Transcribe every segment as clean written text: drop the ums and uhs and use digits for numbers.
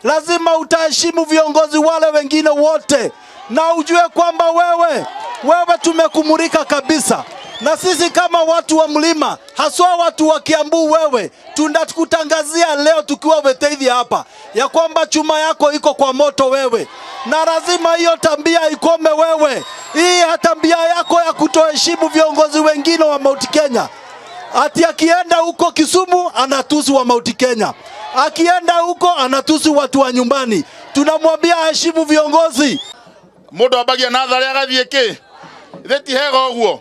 Lazima utaheshimu viongozi wale wengine wote, na ujue kwamba wewe tumekumulika kabisa. Na sisi kama watu wa mlima, haswa watu wa Kiambu, wewe tunakutangazia leo tukiwa Witeithie hapa ya kwamba chuma yako iko kwa moto wewe, na lazima hiyo tabia ikome wewe. Hii tabia yako ya kutoheshimu viongozi wengine wa Mount Kenya. Ati akienda huko Kisumu anatusi wa Mount Kenya, akienda huko anatusi watu wa nyumbani. Tunamwambia aheshimu viongozi. Mundu ambagia natharĩ agathiĩ kĩ ithe ti hega ũguo.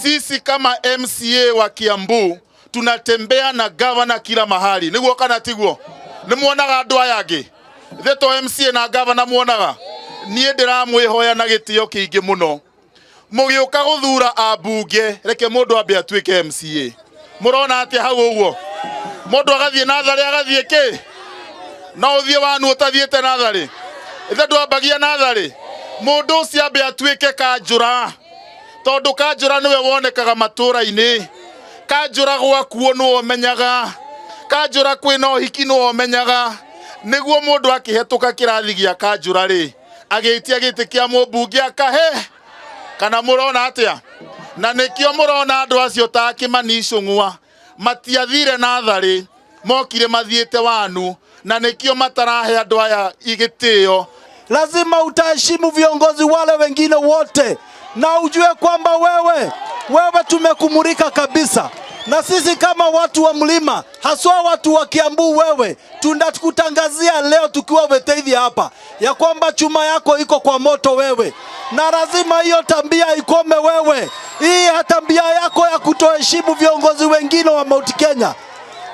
Sisi kama MCA wa Kiambu tunatembea na gavana kila mahali, niguo kana tiguo? Nĩ muonaga andũ aya angĩ ithe to MCA na gavana muonaga? Niĩ ndĩramwĩhoya na gĩtĩo kĩingĩ mũno, mũgĩũka gũthura ambunge, reke mũndũ ambe atuĩke MCA. Mũrona atĩa hau ũguo? Mũndũ agathiĩ natharĩ agathiĩ kĩ? No ũthiĩ wanu ũtathiĩte natharĩ? Ithe ndwambagia natharĩ? Mũndũ ũcio ambe atuĩke kanjũra, tondũ kanjũra nĩwe wonekaga matũra-inĩ. Kanjũra gwakuo nĩwe ũmenyaga, kanjũra kwĩna ũhiki nĩwe ũmenyaga. Nĩguo mũndũ akĩhetũka kĩrathi gĩa kanjũra rĩ, agĩtia gĩtĩ kĩa mũmbunge akahe. Kana mũrona atĩa? Na nĩkĩo mũrona andũ acio ta Kĩmani Ichung'wa matiathire natharĩ, mokire mathiĩte wanu, na nĩkĩo matarahe andũ aya igĩtĩo. Lazima utaheshimu viongozi wale wengine wote, na ujue kwamba wewe tumekumulika kabisa. Na sisi kama watu wa mlima, haswa watu wa Kiambu, wewe tunakutangazia leo tukiwa Witeithie hapa ya kwamba chuma yako iko kwa moto wewe, na lazima hiyo tabia ikome wewe. Hii tabia yako ya kutoheshimu viongozi wengine wa Mount Kenya.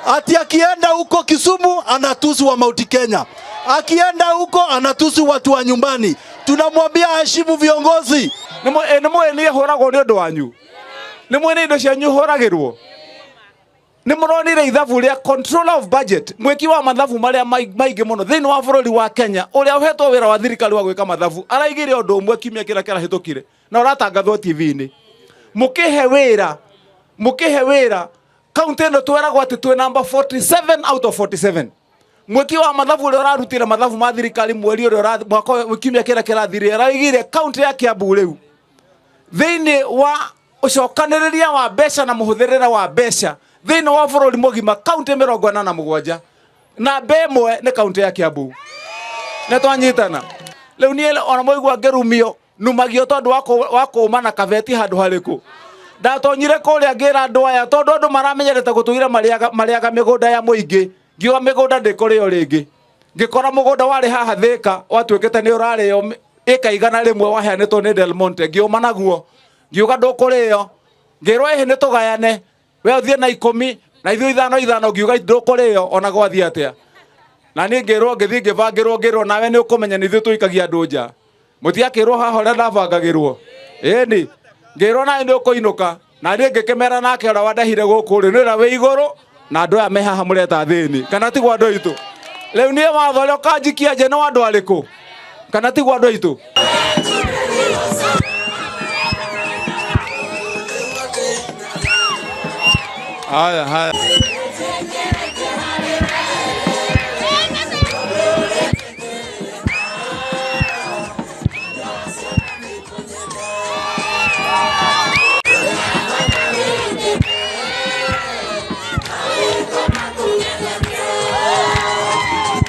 Ati akienda huko Kisumu anatusi wa Mount Kenya, akienda huko anatusi watu wa nyumbani. Tunamwambia aheshimu viongozi. Nĩ mũĩ niĩ hũragwo nĩ ũndũ wanyu, nĩ mũĩ nĩ indo cianyu hũragĩrwo. Nĩ mũronire ithabu rĩa controller of budget, mwĩki wa mathabu marĩa maingĩ mũno thĩinĩ wa bũrũri wa Kenya, ũrĩa ũhetwo wĩra wa thirikari wa gwĩka mathabu, araigire ũndũ ũmwe kiumia kĩrĩa kĩrahĩtũkire na ũratangathwo TV-inĩ. Mũkĩhe wĩra kaunti ĩno tweragwo atĩ twĩ number 47 out of 47. Mwĩki wa mathabu ũrĩa ũrarutire mathabu ma thirikari mweri ũrĩa mwaka ũyũ, kiumia kĩrĩa kĩrathirire, araigire kaunti ya Kiambu rĩu thĩinĩ wa ũcokanĩrĩria wa mbeca na mũhũthĩrĩre wa mbeca thĩinĩ wa bũrũri mũgima, kaunti 47, namba 1 nĩ kaunti ya Kiambu. Nĩ twanyitana rĩu. Niĩ ona mũigua ngĩrumio numagio tondũ wa kũma na kabeti handũ harĩkũ ndatonyire kũrĩa ngĩra andũ aya, tondũ andũ maramenyerete gũtũire marĩaga mĩgũnda ya mũingĩ. Ngiuga mĩgũnda ndĩkũrĩo rĩngĩ, ngĩkora mũgũnda warĩ haha Thĩka watuĩkĩte nĩ ũrarĩo ĩka 100 waheanĩtwo nĩ Del Monte. Ngiũma naguo, ngiuga ndũkũrĩo. Ngĩrwo ĩhĩ nĩ tũgayane, we ũthiĩ na 10 na ithuĩ ithano ithano. Ngiuga ndũkũrĩo ona gwathiĩ atĩa. Na niĩ ngĩrwo, ngĩthiĩ ngĩbangĩrwo, ngĩrwo nawe nĩ ũkũmenya nĩ ithuĩ tũikagia andũ nja. Mũtiakĩrwo haha ũrĩa ndabangagĩrwo ĩni, ngĩrwo nawe nĩ ũkũinũka. Na niĩ ngĩkĩmera nake ũrĩa wandehire gũkũ rĩ nĩ ũrĩa wĩ igũrũ, na andũ aya me haha mũreta thĩni, kana tiguo andũ aitũ? Rĩu niĩ watho ũrĩa ũkanjikia nja nĩ wa andũ arĩkũ, kana tiguo andũ aitũ? Haya haya.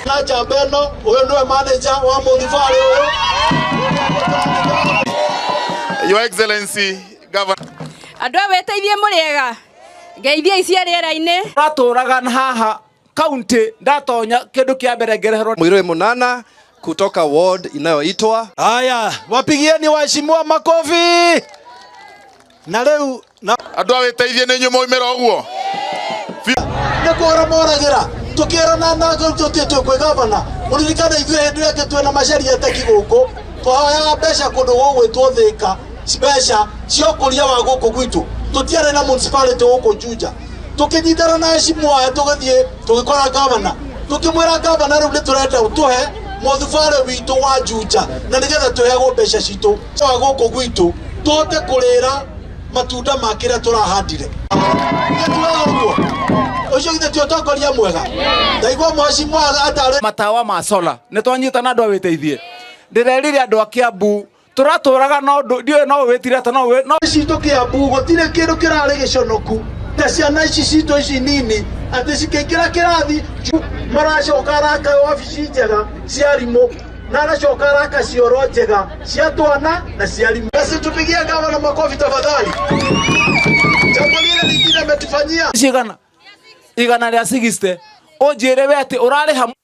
Na njamba ĩno, ũyũ nĩwe manager wa mũthibarĩ ũyũ. Your Excellency Governor. Andũ a Wĩteithie, mũrĩega, ngeithia icia rĩera-inĩ. Ratũraga haha kaunti, ndatonya kĩndũ kĩa mbere ngereherwo. Mwirwe Munana kutoka ward inayoitwa Haya, wapigieni waheshimiwa makofi. Na rĩu na Andũ a Wĩteithie, nĩ inyuĩ mwaumĩra ũguo. Nĩ kũra moragĩra tũkĩrana na tũtĩtwe kwĩ gavana. Mũririkane ithuĩ hĩndĩ ĩrĩa ĩngĩ twĩna maceria teki gũkũ twahoyaga mbeca kũndũ gũgwĩtwo Thĩka, mbeca cia ũkũria wa gũkũ gwitũ. Tũtiarĩ na municipality gũkũ Juja. Tũkĩnyitana na heshimu aya, tũgĩthiĩ tũgĩkora gavana, tũkĩmwĩra gavana rĩu nĩ tũrenda tũhe mũthubarĩ witũ wa Juja na nĩgetha tũheagwo mbeca citũ wa gũkũ gwitũ tũhote kũrĩra matunda ma kĩrĩa tũrahandire. Nĩtugaga ũguo. Ũcio githĩ ti ũtongoria mwega? Ndaigua mheshimiwa atarĩ Matawa ma sola nä twanyita na andå a wä ndärerire andå a Kiambu tũratũraga no ndiũĩ no wĩtire ata no no citũ Kiambu gũtirĩ kĩndũ kĩrarĩ gĩconoku ta ciana ici citũ ici nini atĩ cikĩingĩra kĩrathi maracoka araka wabici njega cia arimũ na aracoka araka cioro njega cia twana na cia arimũ. Basi tupigie gavana makofi tafadhali. Jambo lile lingine ametufanyia cigana igana rĩa 60 ũnjĩre we atĩ ũrarĩha.